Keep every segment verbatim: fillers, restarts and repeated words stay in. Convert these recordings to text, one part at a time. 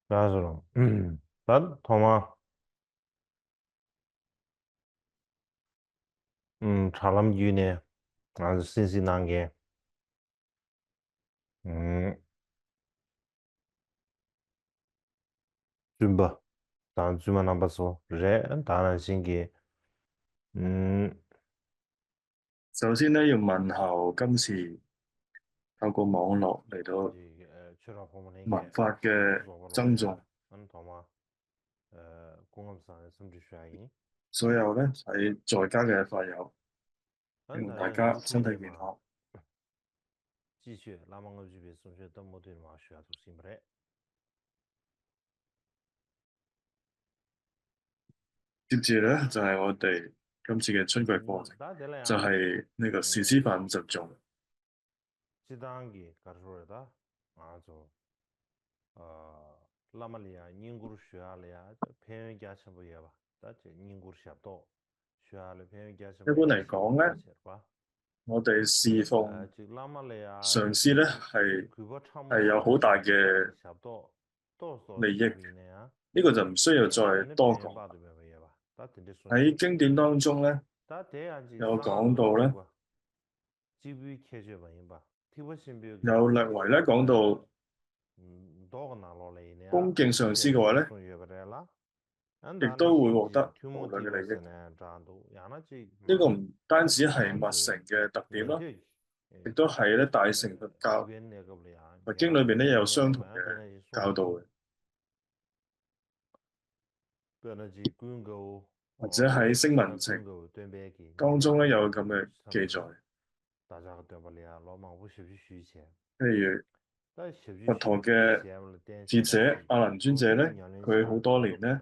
ལགས་སོ། ད་ཐོག་མར་ཨུམ་དྲ་ལམ་བརྒྱུད་ནས་ང་ཚོ་གསན་གཟིགས་གནང་མཁན་ཨུམ་བཙུན་པ་དང་བཙུན་མ་རྣམ་པ་ཚོ་རེད། ད་ནང་བཞིན་གྱི་ཨུམ 首先呢，要問候今次透過網絡嚟到文化嘅增重，所有呢喺在家嘅法友，希望大家身體健康。接住呢，就係我哋今次嘅春季課程，就係呢個時事版十種。 སྤྱི་བཏང་གི་ག་རེ་ཟེར་དགོས་རེད། ད་ང་ཚོ་ཨ་བླ་མ་ལ་ཡ་བསྙེན་བཀུར་ཞུ་ཡག་ལ་ཡ་ཕན་ཡོན་རྒྱ་ཆེན་པོ་ཡོད་པ། ད་ཅིག་བསྙེན་བཀུར་ཞབས་ཏོག་ཞུ་ཡག་ལ་ཕན་ཡོན་རྒྱ་ཆེན་པོ་ཡོད་པ་ཞེས་པ། 我哋侍奉 ཨ་ཅིག་བླ་མ་ལ་ཡ་上司呢係གུས་པ་ཕྲ་མོ་係有好大嘅 ཞབས་ཏོག་ཏོག་ཙམ་利益，ཞུས་པ་ཡིན་ན་ཡང་། 呢個就唔需要再多講。 ད་དེ་འདྲ་གསུངས་ཡོད་པ་རེད། 喺經典當中呢，ད་དེ་ཡང་ཅིག་有講到呢，གཅིག་པུའི་ཁྱད་ཆོས་མ་ཡིན་པ། ཐེག་པ་ཆེན་པོའི་གི་有略為呢講到མདོ་གི་ནང་ལོགས་ལ་ཡིན་ན་ཡང་恭敬上司嘅話呢，གསུངས་ཡོད་པ་རེད་ལ། ཨ་ནི་亦都會獲得無量嘅利益。 ཐུན་མོང་ཐེག་པ་ཟེར་ན་ཡང་འདྲ་འདུག་ཡང་ན་ཅིག་呢個唔單止係密乘嘅特點啦，亦都係咧大乘佛教佛經裏邊咧有相同嘅教導嘅。 或者喺聲聞乘當中咧有咁嘅記載，譬如佛陀嘅智者阿難尊者咧，佢好多年咧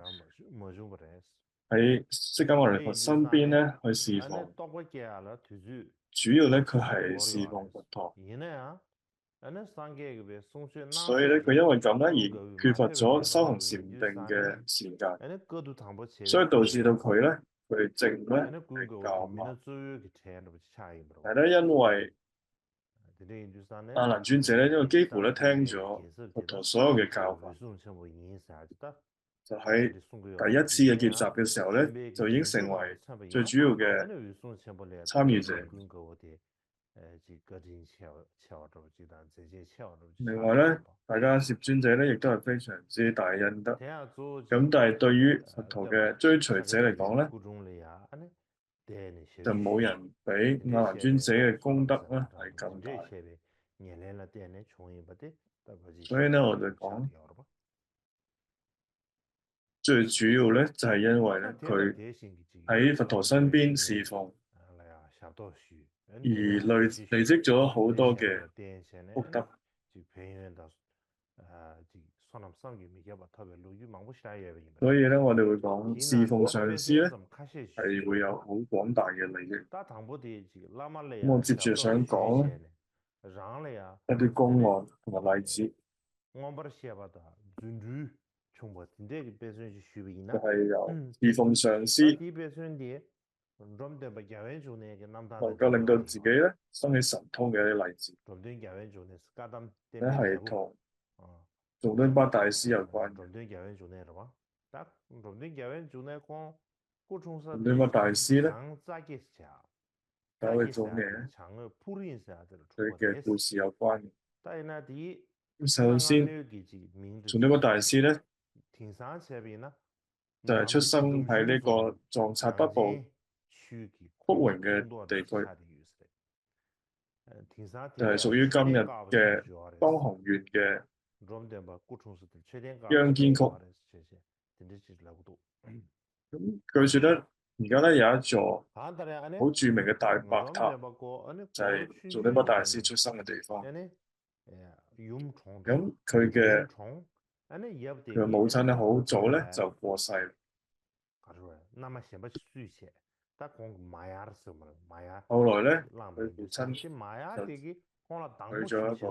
喺釋迦牟尼佛身邊咧去侍奉，主要咧佢係侍奉佛陀。 所以咧，佢因為咁咧而缺乏咗修行禪定嘅時間，所以導致到佢咧，佢證悟咧係較慢。但係咧，因為阿難尊者咧，因為幾乎咧聽咗佛陀所有嘅教法，就喺第一次嘅結集嘅時候咧，就已經成為最主要嘅參與者。 另外咧，大迦葉尊者咧亦都係非常之大嘅恩德。咁但係對於佛陀嘅追隨者嚟講咧，就冇人比阿難尊者嘅功德咧係更大。所以呢，我就講， 最主要咧就係因為咧佢喺佛陀身邊侍奉，而累累積咗好多嘅福德。所以咧，我哋會講侍奉上司咧係會有好廣大嘅利益。咁我接住想講一啲公案同埋例子。 མངོན་པར་ཤེས་པ་དང་རྫུ་འཕྲུལ་བྱུང་བ་དེ་འདྲས་ཀྱི་དཔེ་མཚོན་ཅིག་ཞུས་པ་ཡིན་ན། 还有侍奉上司 ད་དེའི་དཔེ་མཚོན་དེ་འབྲོམ་སྟོན་པ་རྒྱལ་བའི་འབྱུང་གནས་ཀྱི་རྣམ་ཐར་ནང་། 能够令到自己呢生起神通的一个例子。 འབྲོམ་སྟོན་རྒྱལ་བའི་འབྱུང་གནས་སུ་བཀའ་གདམས་བསྟན་པའི་རྒྱལ་པོ། 还有同中敦巴大师有关。 འབྲོམ་སྟོན་རྒྱལ་བའི་འབྱུང་གནས་རེད་བ། ད་འབྲོམ་སྟོན་རྒྱལ་བའི་འབྱུང་གནས་ཁོང་སྐུ་འཁྲུངས་ས་དེ་བྱང་རྩ་བརྒྱད་བྱ། 大卫中年 བྱང་ངོས་ཕུག་རིང་ཟེར་ཡ་དེ་ལ་འཁྲུངས་པ་རེད། 这个故事有关。 ད་ཡིན་ན་དེའི་首先 སྔ་མ་ལོའི་གི་ཅིག་མིང་དུ་中敦巴大师呢 དེང་སང་བྱས་པ་ཡིན་ན། 在出生在那个藏察北部 ཆུའི་གི་枯荣的地区。 དེང་སང་དེ་在属于今日的东雄县的 འབྲོམ་སྟོན་པ་སྐུ་འཁྲུངས་ས་དེ་མཆོད་རྟེན་ཁག་ཡང་ཀིང་ཁོག 这些，这些，这些来过多。 据说呢，而家呢有一座好著名的大佛塔，在中敦巴大师出生的地方。 咁佢嘅，佢嘅母親呢，好早呢就過世。 後來呢，佢父親娶咗一個